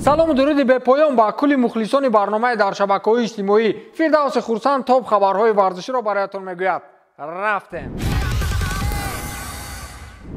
Салому дуруди бепоён ба кулли мухлисони барномаи дар шабакаҳои иҷтимоӣ. Фирдавси Хурсанд топ хабарҳои варзиширо бароятон мегӯяд. Рафтем.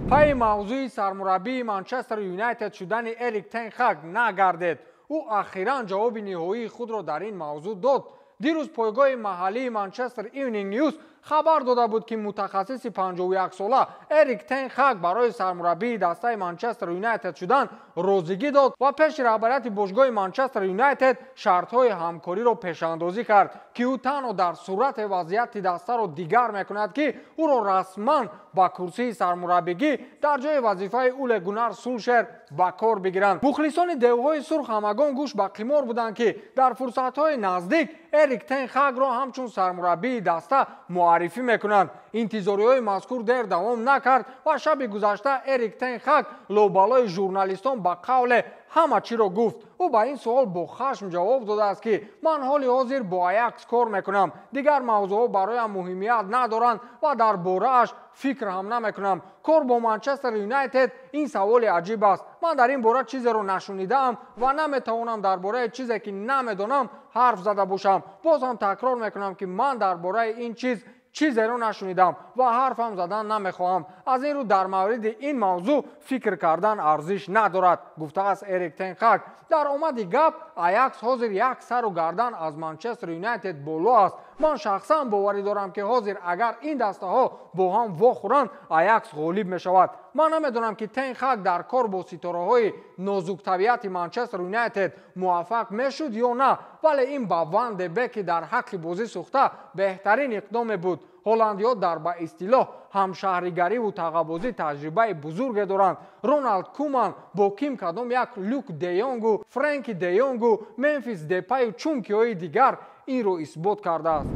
Пайи мавзӯи сармураббии Манчестер Юнайтед шудани Эрик Тен Хаг нагардед. Ӯ ахиран ҷавоби ниҳоии худро дар ин мавзӯъ дод. Дирӯз пойгоҳи маҳаллии Манчестер Ивнинг Ньюс хабар дода буд, ки мутахассиси 51-сола Эрик Тен Хаг барои сармураббии дастаи Манчестер Юнайтед шудан розигӣ дод ва пеши раҳбарияти бошгоҳи Манчестер Юнайтед шартҳои ҳамкориро пешандозӣ кард, ки ӯ танҳо дар сурате вазъияти дастаро дигар мекунад, ки ӯро расман ба курсии сармураббигӣ дар ҷои вазифаи Уле Гунар Сулшер ба кор бигиранд. Мухлисони девҳои сурх ҳамагон гӯш ба қимор буданд, ки дар фурсатҳои наздик Эрик Тен Хагро ҳамчун сармураббии даста муаррифӣ мекунанд. Интизориҳои мазкур дер давом накард ва шаби гузашта Эрик Тен Хаг лобалои журналистон ба қавле ҳама чиро гуфт. Ӯ ба ин суол бо хашм ҷавоб додааст, ки ман ҳоли ҳозир бо Аякс кор мекунам, дигар мавзӯъҳо бароям муҳимият надоранд ва дар борааш фикр ҳам намекунам. Кор бо Манчестер Юнайтед ин саволи аҷиб аст. Ман дар ин бора чизеро нашунидаам ва наметавонам дар бораи чизе, ки намедонам, ҳарф зада бошам. Боз ҳам такрор мекунам, ки ман дар бораи ин чиз чизеро нашунидам ва ҳарфам задан намехоҳам. Аз ин рӯ дар мавриди ин мавзӯъ фикр кардан арзиш надорад, гуфтааст Эрик Тен Хаг. Дар омади гап, Аякс ҳозир як сару гардан аз Манчестер Юнайтед боло аст. Ман шахсан боварӣ дорам, ки ҳозир агар ин дастаҳо бо ҳам вохӯранд, Аякс ғолиб мешавад. Ман намедонам, ки Тен Хаг дар кор бо ситораҳои нозуктабиати Манчестер Юнайтед муваффақ мешуд ё на, вале ин ба Ван де Беки дар ҳаққи бозӣ сӯхта беҳтарин иқдоме буд. Ҳолландиҳо дар ба истилоҳ ҳамшаҳригариву тағабозӣ таҷрибаи бузурге доранд. Роналд Куман бо ким кадом як Люк де Йонгу, Френки де Йонгу, Мемфис Депаю чункиҳои дигар инро исбот кардааст.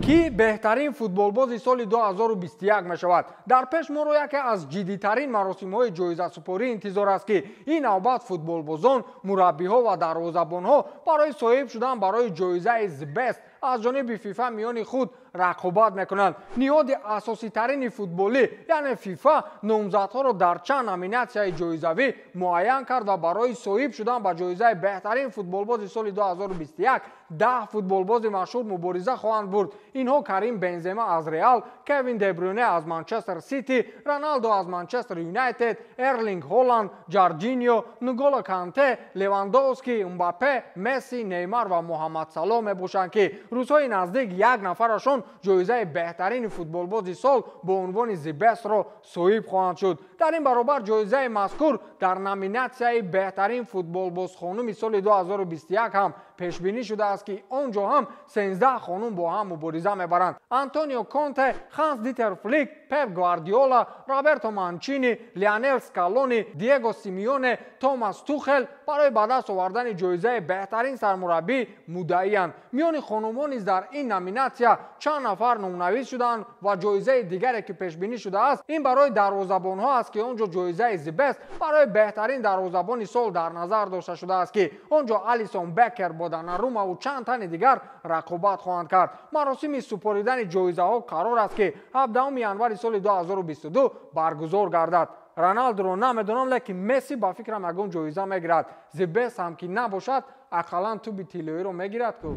Ки беҳтарин футболбози соли 2021 мешавад? Дар пеш моро яке аз ҷиддитарин маросимҳои ҷоизасупорӣ интизор аст, ки ин навбат футболбозон, мураббиҳо ва дарвозабонҳо барои соҳиб шудан барои ҷоизаи The Best аз ҷониби ФИФА миёни худ рақобат мекунанд. Ниҳоди асоситарини футболӣ, яъне ФИФА, номзадҳоро дар чанд номинатсияи ҷоизавӣ муайян кард ва барои соҳиб шудан ба ҷоизаи беҳтарин футболбози соли 2021 10 футболбози машҳур мубориза хоҳанд бурд. Инҳо Карим Бензема аз Реал, Кевин де Брюне аз Манчестер Сити, Роналдо аз Манчестер Юнайтед, Эрлинг Холланд, Ҷорҷинио, Нголо Канте, Левандовски, Мбаппе, Месси, Неймар ва Муҳаммад Салоҳ мебошанд, ки рӯзҳои наздик як нафарашон ҷоизаи беҳтарини футболбози сол бо унвони The Best-ро соҳиб хоҳанд шуд. Дар ин баробар ҷоизаи мазкур дар номинатсияи беҳтарин футболбоз хонуми соли 2021 ҳам пешбинӣ шудааст, ки он ҷо ҳам 13 хонум бо ҳам мубориза мебаранд. Антонио Конте, Ханс Дитер Флик, Пеп Гвардиола, Роберто Манчини, Лионел Скалони, Диего Симеоне, Томас Тухел барои ба даст овардани ҷоизаи беҳтарин сармураббӣ муддаиянд. Миёни хонумҳо низ дар ин номинатсия чанд нафар номнавис шуданд ва ҷоизаи дигаре, ки пешбинӣ шудааст, ин барои дарвозабонҳо аст, ки он ҷо ҷоизаи The Best барои беҳтарин дарвозабони сол дар назар дошта шудааст, ки он ҷо Алисон Бекер бо Донарума ва чанд тани дигар рақобат хоҳанд кард. Маросими супоридани ҷоизаҳо қарор аст, ки 17 январи соли 2022 баргузор гардад. Роналдоро намедонам, лекин Месси ба фикрам ягон ҷоиза мегирад. The Best ҳам ки набошад, ақаллан туби тиллоиро мегирад ку.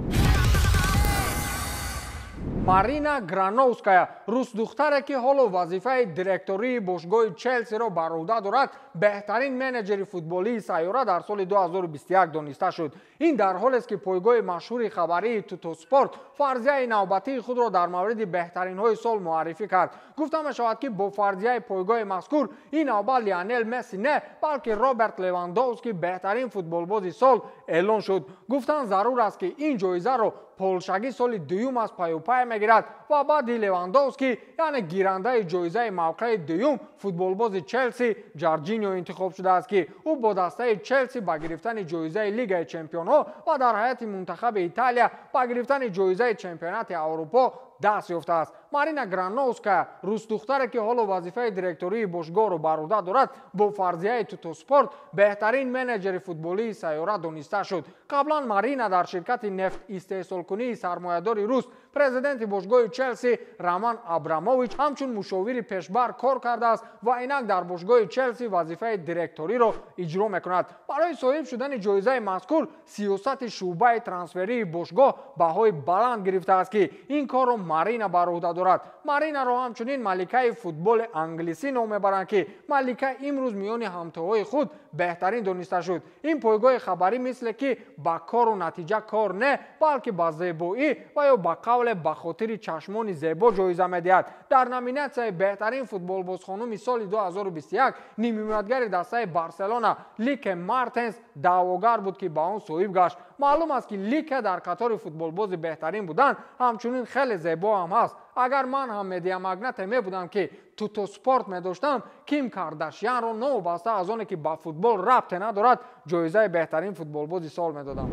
Марина Грановская, русдухтаре, ки ҳоло вазифаи директории бошгоҳи Челсиро бар уҳда дорад, беҳтарин менеҷери футболии сайёра дар соли 2021 дониста шуд. Ин дар ҳолест, ки пойгоҳи машҳури хабарии Тутоспорт фарзияи навбатии худро дар мавриди беҳтаринҳои сол муаррифӣ кард. Гуфта мешавад, ки бо фарзияи пойгоҳи мазкур ин навбат Лионел Месси не, балки Роберт Левандовски беҳтарин футболбози сол эълон шуд. Гуфтан зарур аст, ки ин ҷоизаро полшагӣ соли дуюм аз паюпай мегирад ва баъди Левандовски, яъне гирандаи ҷоизаи мавқеи дуюм, футболбози Челси Ҷорҷинио интихоб шудааст, ки ӯ бо дастаи Челси ба гирифтани ҷоизаи Лигаи чемпионҳо ва дар ҳайати мунтахаби Италия ба гирифтани ҷоизаи чемпионати Аврупо даст ёфтааст. Марина Грановская, русдухтаре, ки ҳоло вазифаи директории бошгоҳро бар уҳда дорад, бо фарзияи Тутоспорт беҳтарин менеҷери футболии сайёра дониста шуд. Қаблан Марина дар ширкати нефт истеҳсолкунанда пулкунии сармоядори рус, президенти бошгоҳи Челси Роман Абрамович ҳамчун мушовири пешбар кор кардааст ва инак дар бошгоҳи Челси вазифаи директориро иҷро мекунад. Барои соҳиб шудани ҷоизаи мазкур сиёсати шӯъбаи трансферии бошгоҳ баҳои баланд гирифтааст, ки ин корро Марина бар уҳда дорад. Маринаро ҳамчунин маликаи футболи англисӣ ном мебаранд, ки малика имрӯз миёни ҳамтоҳои худ беҳтарин дониста шуд. Ин пойгоҳи хабарӣ мисле ки ба кору натиҷа кор не, балки ба зебоӣ ва ё ба қавле ба хотири чашмони зебо ҷоиза медиҳад. Дар номинатсияи беҳтарин футболбозхонуми соли 2021 нимҳимоятгари дастаи Барселона Лике Мартенс даъвогар буд, ки ба он соҳиб гашт. Маълум аст, ки Лике дар қатори футболбози беҳтарин будан ҳамчунин хеле зебо ҳам ҳаст. Агар ман ҳам медиамагнате мебудам, ки Тутоспорт медоштам, Ким Кардашьянро новобаста аз оне ки ба футбол рабте надорад, ҷоизаи беҳтарин футболбози сол медодам.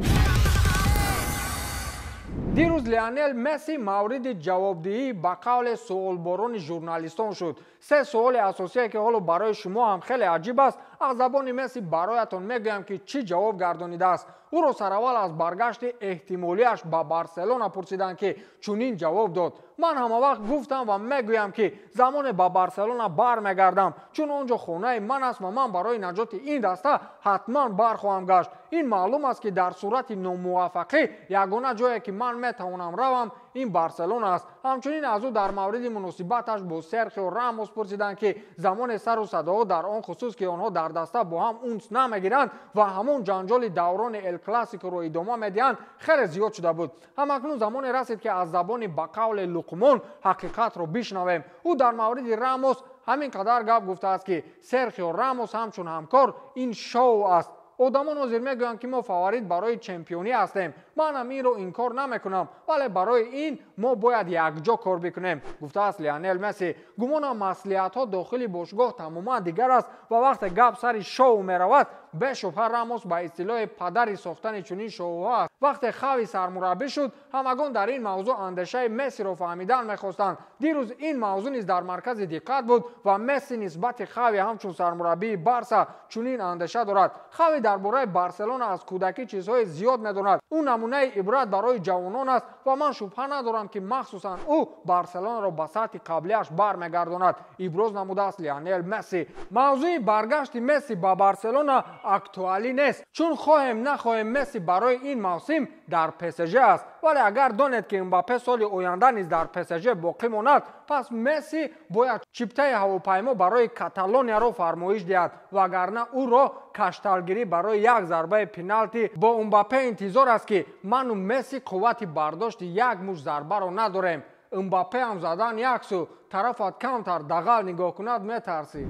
Дирӯз Лионел Месси мавриди ҷавобдиҳӣ ба қавле суолборони журналистон шуд. Се суоли асосие, ки ҳоло барои шумо ҳам хеле аҷиб аст, аз забони Месси бароятон мегӯям, ки чӣ ҷавоб гардонидааст. Ӯро сараввал аз баргашти эҳтимолиаш ба Барселона пурсиданд, ки чунин ҷавоб дод: ман ҳамавақт гуфтам ва мегӯям, ки замоне ба Барселона бармегардам, чун он ҷо хонаи ман аст ва ман барои наҷоти ин даста ҳатман бархоҳам гашт. Ин маълум аст, ки дар сурати номуваффақӣ ягона ҷое ки ман метавонам равам, ин Барселона аст. Ҳамчунин аз ӯ дар мавриди муносибаташ бо Серхио Рамос пурсиданд, ки замоне сару садоҳо дар он хусус, ки онҳо дар даста бо ҳам унс намегиранд ва ҳамон ҷанҷоли даврони Эл-Классикоро идома медиҳанд, хеле зиёд шуда буд. Ҳамакнун замоне расид, ки аз забони ба қавле Луқмон ҳақиқатро бишнавем. Ӯ дар мавриди Рамос ҳамин қадар гап гуфтааст, ки Серхио Рамос ҳамчун ҳамкор ин шоу аст. Одамон ҳозир мегӯянд, ки мо фаворит барои чемпионӣ ҳастем. Манам инро инкор намекунам, вале барои ин мо бояд якҷо кор бикунем, гуфтааст Лионел Месси. Гумонам маслиҳатҳо дохили бошгоҳ тамоман дигар аст ва вақте гап сари шоу меравад, бешубҳа Рамос ба истилоҳи падари сохтани чунин шоуҳо аст. Вақте Хави сармураббӣ шуд, ҳамагон дар ин мавзӯъ андешаи Мессиро фаҳмидан мехостанд. Дирӯз ин мавзӯъ низ дар маркази диққат буд ва Месси нисбати Хави ҳамчун сармураббии Барса чунин андеша дорад. Хави дар бораи Барселона аз кӯдакӣ чизҳои зиёд медонад. Ӯ намунаи ибрат барои ҷавонон аст ва ман шубҳа надорам, ки махсусан ӯ Барселонаро ба сатҳи қаблиаш бармегардонад, иброз намудааст Лионел Месси. Мавзӯи баргашти Месси ба Барселона актуалӣ нест, чун хоҳем нахоҳем Месси барои ин мавсим дар ПСЖ аст. Вале агар донед, ки Мбаппе соли оянда низ дар ПСЖ боқӣ монад, пас Месси бояд чиптаи ҳавопаймо барои Каталонияро фармоиш диҳад, вагарна ӯро кашталгирӣ барои як зарбаи пеналти бо Мбаппе интизор аст, ки ману Месси қуввати бардошти як мушт зарбаро надорем. Мбаппе ҳам задан як сӯ, тарафат камтар дағал нигоҳ кунад, метарсӣ.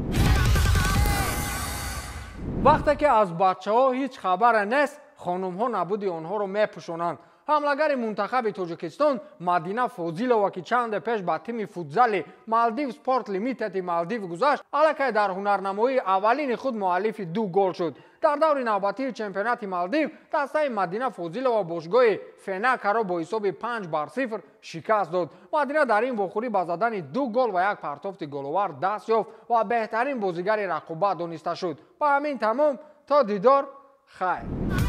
Вақте ки аз бачаҳо ҳеҷ хабаре нест, хонумҳо набуди онҳоро мепӯшонанд. Ҳамлагари мунтахаби Тоҷикистон Мадина Фозилова, ки чанде пеш ба тими футзали Малдив Спорт Лимитеди Малдив гузашт, аллакай дар ҳунарнамоии аввалини худ муаллифи 2 гол шуд. Дар даври навбатии чемпионати Малдив дастаи Мадина Фозилова бошгоҳи Фенакаро бо ҳисоби 5-0 шикаст дод. Мадина дар ин вохӯрӣ ба задани 2 гол ва як партофти головар даст ёфт ва беҳтарин бозигари рақобат дониста шуд. Ба ҳамин тамом, то дидор, хайр.